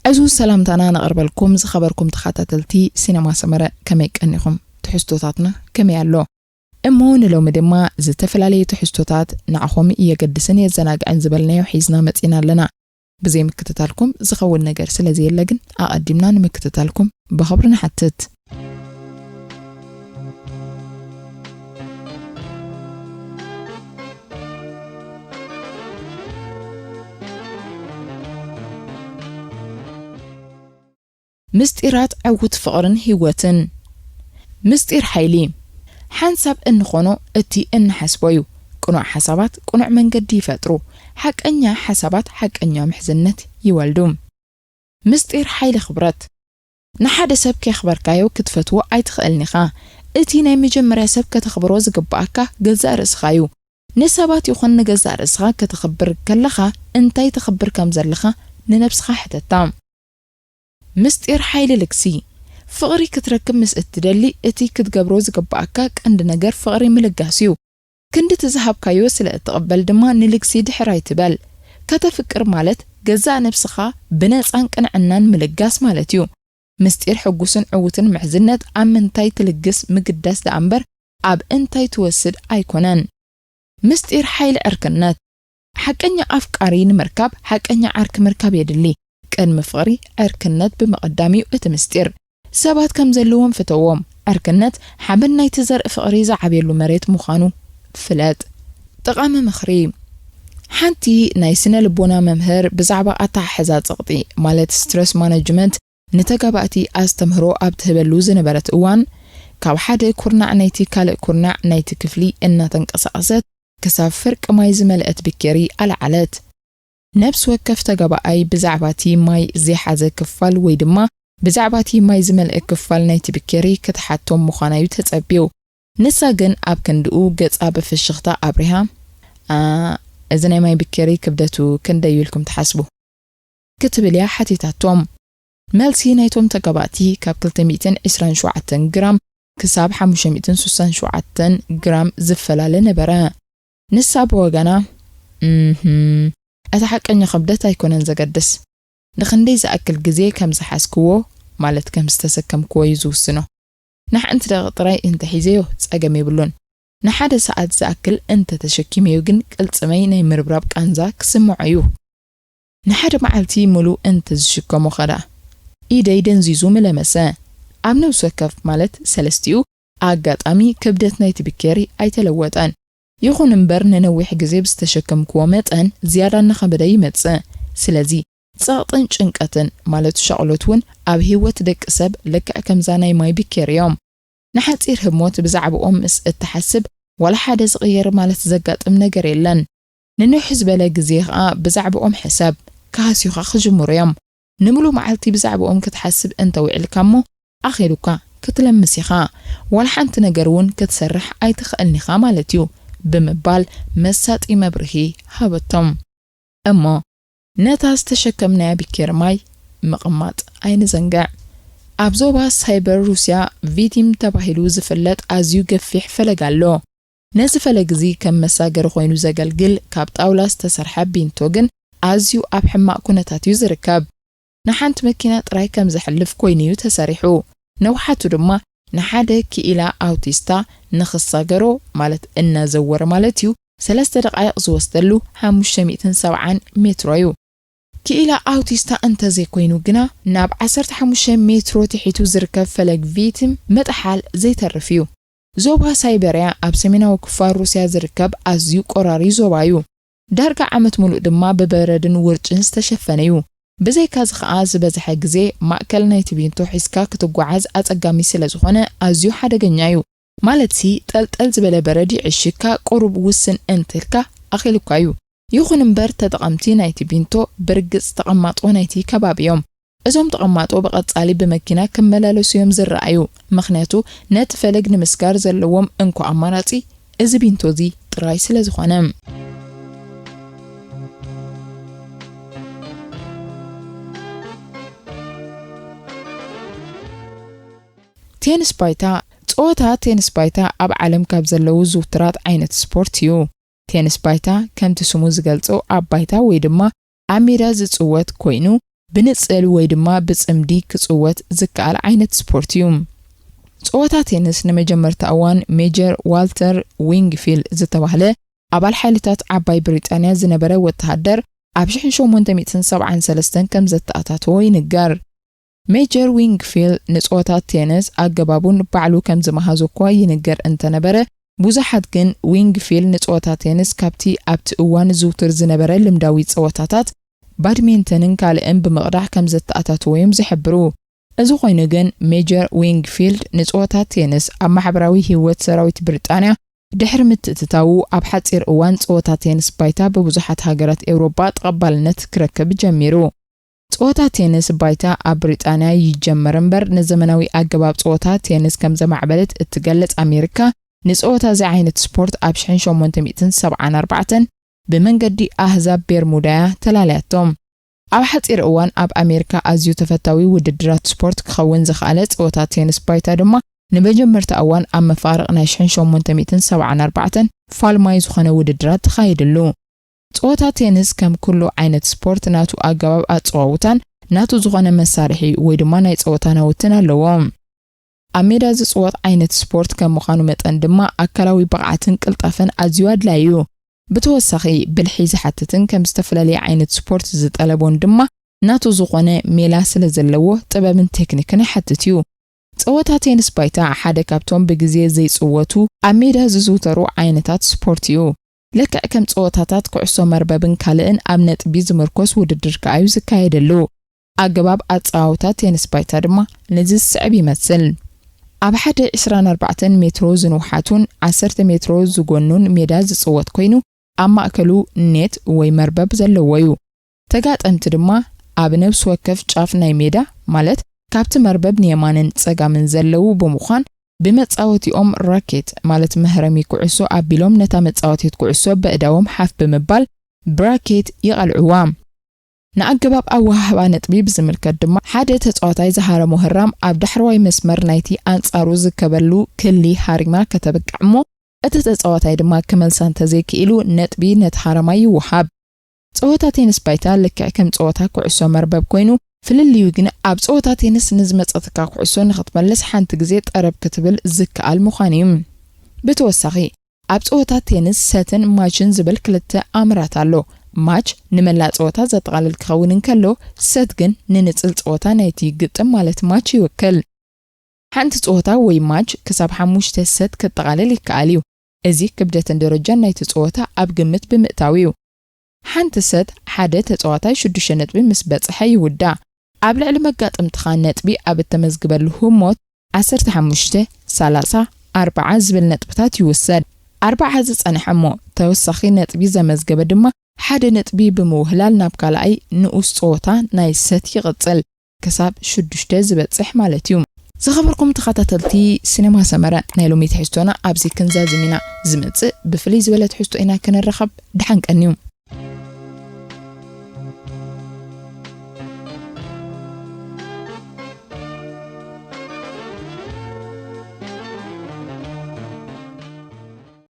ዕዙዝ ሰላምታና ነቕርበልኩም ዝኸበርኩም ተኸታተልቲ ሲነማ ሰመረ፣ ከመይ ቀኒኹም? ትሕዝቶታትና ከመይ ኣሎ? እሞ ንሎሚ ድማ ዝተፈላለዩ ትሕዝቶታት ንዓኹም የገድስን የዘናግዕን ዝበልናዮ ሒዝና መጺና ኣለና። ብዘይ ምክትታልኩም ዝኸውን ነገር ስለ ዘየለ ግን ኣቐዲምና ንምክትታልኩም ብኽብሪ ንሓትት። ምስጢራት ዕዉት ፍቕርን ህይወትን። ምስጢር ሓይሊ። ሓንሳብ እንኾኖ እቲ እንሓስቦ እዩ። ቅኑዕ ሓሳባት ቅኑዕ መንገዲ ይፈጥሩ። ሓቀኛ ሓሳባት ሓቀኛ ምሕዝነት ይወልዱ። ምስጢር ሓይሊ ክብረት። ንሓደ ሰብ ከየኽበርካዮ ክትፈትዎ ኣይትኽእልን ኢኻ። እቲ ናይ መጀመርያ ሰብ ከተኽብሮ ዝግብኣካ ገዛእ ርእስኻ እዩ። ንሰባት ይኹን ንገዛእ ርእስኻ ከተኽብር ከለኻ እንታይ ተኽብር ከም ዘለኻ ንነብስኻ ሕተታ። ምስጢር ሓይሊ ልግሲ። ፍቕሪ ክትረክብ ምስ እትደሊ እቲ ክትገብሮ ዝግብኣካ ቀንዲ ነገር ፍቕሪ ምልጋስ እዩ። ክንድቲ ዝሃብካዮ ስለ እትቕበል ድማ ንልግሲ ድሕር ኣይትበል። ከተፍቅር ማለት ገዛእ ነብስኻ ብነጻን ቅንዕናን ምልጋስ ማለት እዩ። ምስጢር ሕጉስን ዕዉትን ምሕዝነት ኣብ ምንታይ ትልግስ ምግዳስ ደኣ እምበር ኣብ እንታይ ትወስድ ኣይኮነን። ምስጢር ሓይሊ ዕርክነት። ሓቀኛ ኣፍቃሪ ንምርካብ ሓቀኛ ዓርኪ ምርካብ የድሊ። ቅድሚ ፍቕሪ ዕርክነት ብምቕዳም እዩ እቲ ምስጢር። ሰባት ከም ዘለዎም ፍተዎም። ዕርክነት ሓመድ ናይቲ ዘርኢ ፍቕሪ ዝዓብየሉ መሬት ምዃኑ ፍለጥ። ጠቓሚ ምኽሪ። ሓንቲ ናይ ስነ ልቦና መምህር ብዛዕባ ኣተሓሕዛ ጸቕጢ ማለት ስትረስ ማነጅመንት ንተጋባእቲ ኣስተምህሮ ኣብ ትህበሉ ዝነበረት እዋን፣ ካብ ሓደ ኩርናዕ ናይቲ ካልእ ኩርናዕ ናይቲ ክፍሊ እናተንቀሳቐሰት ክሳብ ፍርቂ ማይ ዝመልአት ብኬሪ ኣልዓለት። ነፍሲ ወከፍ ተጋባኣይ ብዛዕባ እቲ ማይ ዘይሓዘ ክፋል ወይ ድማ ብዛዕባ እቲ ማይ ዝመልአ ክፋል ናይቲ ብኬሪ ክትሓቶም ምዃና'ዩ ተጸብዩ። ንሳ ግን ኣብ ክንድኡ ገጻ ብፍሽኽታ ኣብሪሃ፣ "ኣ፣ እዚ ናይ ማይ ብኬሪ ክብደቱ ክንደይ እዩ ኢልኩም ትሓስቡ?" ክትብል እያ ሓቲታቶም። መልሲ ናይቶም ተጋባእቲ ካብ ክልተ ሚእትን ዕስራን ሸውዓተን ግራም ክሳብ ሓሙሽተ ሚእትን ስሳን ሸውዓተን ግራም ዝፈላለ ነበረ። ንሳ ብወገና፣ "እምም፣ እቲ ሓቀኛ ክብደት ኣይኮነን ዘገድስ። ንኽንደይ ዝኣክል ግዜ ከም ዝሓዝክዎ፣ ማለት ከም ዝተሰከምክዎ እዩ ዝውስኖ። ንሓንቲ ደቂቕ ጥራይ እንተ ሒዘዮ ጸገም የብሉን። ንሓደ ሰዓት ዝኣክል እንተ ተሸኪመዮ ግን ቅልጽመይ ናይ ምርብራብ ቃንዛ ክስምዖ እዩ። ንሓደ መዓልቲ ምሉእ እንተ ዝሽከሞ ኸዳ ኢደይ ደንዚዙ ምለመሰ። ኣብ ነብሲ ወከፍ ማለት ሰለስቲኡ ኣጋጣሚ ክብደት ናይቲ ብኬሪ ኣይተለወጠን። ይኹን እምበር ንነዊሕ ግዜ ብዝተሸከምክዎ መጠን ዝያዳ እናኸበደ ይመጽእ። ስለዚ ጸቕጥን ጭንቀትን ማለት ሻቕሎት እውን ኣብ ህይወት ደቂ ሰብ ልክዕ ከምዛ ናይ ማይ ብኬሪ እዮም። ንሓጺር ህሞት ብዛዕባኦም ምስ እትሓስብ ዋላ ሓደ ዝቕየር ማለት ዘጋጥም ነገር የለን። ንንውሕ ዝበለ ግዜ ኸኣ ብዛዕባኦም ሕሰብ፣ ክሃስዩኻ ክጅምሩ እዮም። ንምሉእ መዓልቲ ብዛዕባኦም ክትሓስብ እንተ ውዒልካ እሞ ኣኺሉካ ክትለምስ ኢኻ። ዋላ ሓንቲ ነገር እውን ክትሰርሕ ኣይትኽእልን ኢኻ ማለት እዩ" ብምባል መሳጢ መብርሂ ሃበቶም። እሞ ነታ ዝተሸከምናያ ቢኬር ማይ ምቕማጥ ኣይንዘንግዕ። ኣብ ዞባ ሳይበር ሩስያ ቪቲም ተባሂሉ ዝፍለጥ ኣዝዩ ገፊሕ ፈለግ ኣሎ። ነዚ ፈለግ እዚ ከም መሳገሪ ኮይኑ ዘገልግል ካብ ጣውላ ዝተሰርሐ ቢንቶ ግን ኣዝዩ ኣብ ሕማቕ ኩነታት እዩ ዝርከብ። ንሓንቲ መኪና ጥራይ ከም ዘሕልፍ ኮይኑ እዩ ተሰሪሑ። ንውሓቱ ድማ ንሓደ ክኢላ ኣውቲስታ ንኽሳገሮ፣ ማለት እናዘወረ ማለት እዩ፣ ሰለስተ ደቓይቕ ዝወስደሉ ሓሙሽተ ሚእትን ሰብዓን ሜትሮ እዩ። ክኢላ ኣውቲስታ እንተዘይኮይኑ ግና ናብ ዓሰርተ ሓሙሽተ ሜትሮ ትሒቱ ዝርከብ ፈለግ ቪቲም ምጥሓል ዘይተርፍ እዩ። ዞባ ሳይበርያ ኣብ ሰሜናዊ ክፋል ሩስያ ዝርከብ ኣዝዩ ቆራሪ ዞባ እዩ። ዳርጋ ዓመት ሙሉእ ድማ ብበረድን ውርጭን ዝተሸፈነ እዩ። ብዘይካዚ ኸኣ ዝበዝሐ ግዜ ማእከል ናይቲ ቢንቶ ሒዝካ ክትጓዓዝ ኣጸጋሚ ስለ ዝኾነ ኣዝዩ ሓደገኛ እዩ። ማለትሲ ጠልጠል ዝበለ በረድ ይዕሽግካ ቁሩብ ውስን እንትልካ ኣኺሉካ እዩ። ይኹን እምበር ተጠቐምቲ ናይቲ ቢንቶ ብርግጽ ተቐማጦ ናይቲ ከባቢ እዮም። እዞም ተቐማጦ ብቐጻሊ ብመኪና ክመላለሱ እዮም ዝረኣዩ፣ ምኽንያቱ ነቲ ፈለግ ንምስጋር ዘለዎም እንኮ ኣማራጺ እዚ ቢንቶ እዚ ጥራይ ስለ ዝኾነ። ቴንስ ባይታ። ጸወታ ቴንስ ባይታ ኣብ ዓለም ካብ ዘለዉ ዝውትራት ዓይነት ስፖርት እዩ። ቴንስ ባይታ ከምቲ ስሙ ዝገልጾ ኣብ ባይታ ወይ ድማ ኣብ ሜዳ ዝጽወት ኮይኑ፣ ብንጽል ወይ ድማ ብጽምዲ ክጽወት ዝከኣል ዓይነት ስፖርት እዩ። ጸወታ ቴንስ ንመጀመርታ እዋን ሜጀር ዋልተር ዊንግፊል ዝተባህለ ኣባል ሓይልታት ዓባይ ብሪጣንያ ዝነበረ ወተሃደር ኣብ ሽሕን ሸሞንተ ሚእትን ሰብዓን ሰለስተን ከም ዘተኣታተዎ ይንገር። ሜጀር ዊንግፊል ንጸወታ ቴንስ ኣገባቡን ባዕሉ ከም ዝመሃዞ እኳ ይንገር እንተነበረ፣ ብዙሓት ግን ዊንግፊል ንጸወታ ቴንስ ካብቲ ኣብቲ እዋን ዝውቱር ዝነበረ ልምዳዊ ጸወታታት ባድሚንተንን ካልእን ብምቕዳሕ ከም ዘተኣታተዎ እዮም ዝሕብሩ። እዚ ኮይኑ ግን፣ ሜጀር ዊንግፊልድ ንጸወታ ቴንስ ኣብ ማሕበራዊ ህይወት ሰራዊት ብሪጣንያ ድሕሪ ምትእትታዉ፣ ኣብ ሓጺር እዋን ጸወታ ቴንስ ባይታ ብብዙሓት ሃገራት ኤውሮጳ ተቐባልነት ክረክብ ጀሚሩ። ጸወታ ቴንስ ባይታ ኣብ ብሪጣንያ ይጀመር እምበር፣ ንዘመናዊ ኣገባብ ጸወታ ቴንስ ከም ዘማዕበለት እትገልጽ ኣሜሪካ፣ ንጸወታ እዚ ዓይነት ስፖርት ኣብ ሽሕን ሸሞንተ ሚእትን ሰብዓን ኣርባዕተን ብመንገዲ ኣህዛብ ቤርሙዳያ ተላለያቶም። ኣብ ሓጺር እዋን ኣብ ኣሜሪካ ኣዝዩ ተፈታዊ ውድድራት ስፖርት ክኸውን ዝኸኣለ ጸወታ ቴንስ ባይታ ድማ ንመጀመርታ እዋን ኣብ መፋርቕ ናይ ሽሕን ሸሞንተ ሚእትን ሰብዓን ኣርባዕተን ፋልማይ ዝኾነ ውድድራት ተኻይድሉ። ጸወታ ቴንስ ከም ኩሉ ዓይነት ስፖርት ናቱ ኣገባብ ኣጸዋውታን ናቱ ዝኾነ መሳርሒ ወይ ድማ ናይ ጸወታ ናውትን ኣለዎ። ኣብ ሜዳ ዝጽወት ዓይነት ስፖርት ከም ምዃኑ መጠን ድማ ኣካላዊ ብቕዓትን ቅልጣፈን ኣዝዩ ኣድላዪ እዩ። ብተወሳኺ ብልሒ ዝሓትትን ከም ዝተፈላለየ ዓይነት ስፖርት ዝጠለቦን ድማ ናቱ ዝኾነ ሜላ ስለ ዘለዎ ጥበብን ቴክኒክን ይሓትት እዩ። ጸወታ ቴንስ ባይታ ሓደ ካብቶም ብግዜ ዘይጽወቱ ኣብ ሜዳ ዝዝውተሩ ዓይነታት ስፖርት እዩ። ልክዕ ከም ጸወታታት ኩዕሶ መርበብን ካልእን ኣብ ነጥቢ ዝምርኮስ ውድድር ከኣ እዩ ዝካየደሉ። ኣገባብ ኣጸዋውታ ቴንስ ባይታ ድማ ነዚ ዝስዕብ ይመስል። ኣብ ሓደ ዕስራን ኣርባዕተን ሜትሮ ዝንውሓቱን ዓሰርተ ሜትሮ ዝጎኑን ሜዳ ዝጽወት ኮይኑ፣ ኣብ ማእከሉ ኔት ወይ መርበብ ዘለዎ እዩ። ተጋጠምቲ ድማ ኣብ ነፍሲ ወከፍ ጫፍ ናይ ሜዳ፣ ማለት ካብቲ መርበብ ንየማንን ጸጋምን ዘለዉ ብምዃን፣ ብመጻወቲኦም ራኬት፣ ማለት መህረሚ ኩዕሶ ኣቢሎም፣ ነታ መጻወቲት ኩዕሶ በእዳዎም ሓፍ ብምባል ብራኬት ይቐልዕዋ። ንኣገባብ ኣወሃህባ ነጥቢ ብዝምልከት ድማ፣ ሓደ ተጻዋታይ ዝሃረሞ ህራም ኣብ ዳሕረዋይ መስመር ናይቲ ኣንጻሩ ዝከበሉ ክሊ ሃሪማ ከተብቅዕ እሞ፣ እቲ ተጻዋታይ ድማ ክመልሳ እንተዘይክኢሉ፣ ነጥቢ ነቲ ሃረማይ ይወሃብ። ጸወታ ቴንስ ባይታ ልክዕ ከም ጸወታ ኩዕሶ መርበብ ኮይኑ፣ ፍልልዩ ግን ኣብ ጸወታ ቴንስ ንዝመጸትካ ኩዕሶ ንኽትመልስ ሓንቲ ግዜ ጠረብ ክትብል ዝከኣል ምዃኑ እዩ። ብተወሳኺ፣ ኣብ ጸወታ ቴንስ ሰትን ማችን ዝብል ክልተ ኣምራት ኣሎ። ማች ንመላእ ጸወታ ዘጠቓልል ክኸውን እንከሎ፣ ሰት ግን ንንጽል ጸወታ ናይቲ ግጥም ማለት ማች ይውክል። ሓንቲ ጸወታ ወይ ማች ክሳብ ሓሙሽተ ሰት ከጠቓልል ይከኣል እዩ። እዚ ክብደትን ደረጃን ናይቲ ጸወታ ኣብ ግምት ብምእታው እዩ። ሓንቲ ሰት ሓደ ተጻዋታይ ሽዱሽተ ነጥቢ ምስ በጽሐ ይውዳእ። ኣብ ልዕሊ መጋጥምትኻ ነጥቢ ኣብ እተመዝግበሉ ህሞት ዓሰርተ ሓሙሽተ፣ ሰላሳ፣ ኣርብዓ ዝብል ነጥብታት ይውሰድ። ኣርብዓ ዝጸንሐ እሞ ተወሳኺ ነጥቢ ዘመዝገበ ድማ ሓደ ነጥቢ ብምውህላል ናብ ካልኣይ ንኡስ ጸወታ ናይ ሰት ይቕጽል፣ ክሳብ ሽዱሽተ ዝበጽሕ ማለት እዩ። ዝኸበርኩም ተኸታተልቲ ሲነማ ሰመረ፣ ናይ ሎሚ ትሕዝቶና ኣብዚ ክንዛዝም ኢና። ዝመጽእ ብፍልይ ዝበለ ትሕዝቶ ኢና ክንራኸብ። ደሓን ቀንዩ።